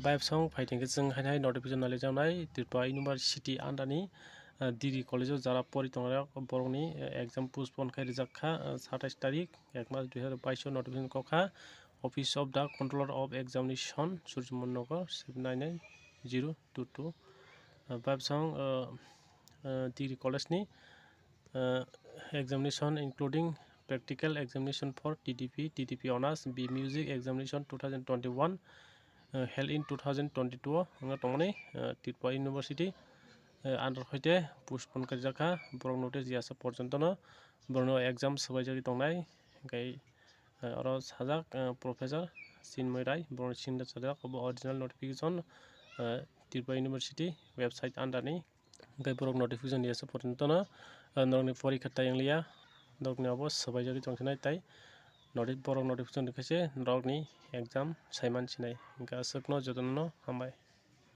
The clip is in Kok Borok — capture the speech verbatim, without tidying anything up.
Bayapsong phaithengkhe chwng hainai notification nalijaknai Tripura University under ni, ah, degree college o jara pori tongnai borokni, eh, exam postpone khai rijak kha, ah, satais tarik ek mas dui hazar baish o notification kok kha Office of the Controller of Examination, Surjimon Nagar, seven nine nine zero two two. Ah, Bayapsong, ah, ah, degree college ni, ah, examination including practical examination for T D P, T D P Honours, B Music examination two thousand twenty-one, uh, held in two thousand twenty-two o wngna tongmani, uh, Tripura University, uh, under hoite postpone khaijak kha, borok notice riyasa porjonto no borokno exam swbaijagwi tongnai, hwnkhe, uh, oro sajak, uh, Professor Chinmoy Rai, borokni signature sajak, obo original notification, uh, Tripura University website under ni. Hwnkhe borok notification riyasa porjonto no, ah, norokni porikha tai wngliya, norokni obo swbaijagwi tongsinai tai noti-, borok notification rikhaise norokni exam saiman sinai. Hwnkhe aswkno jotono hambai.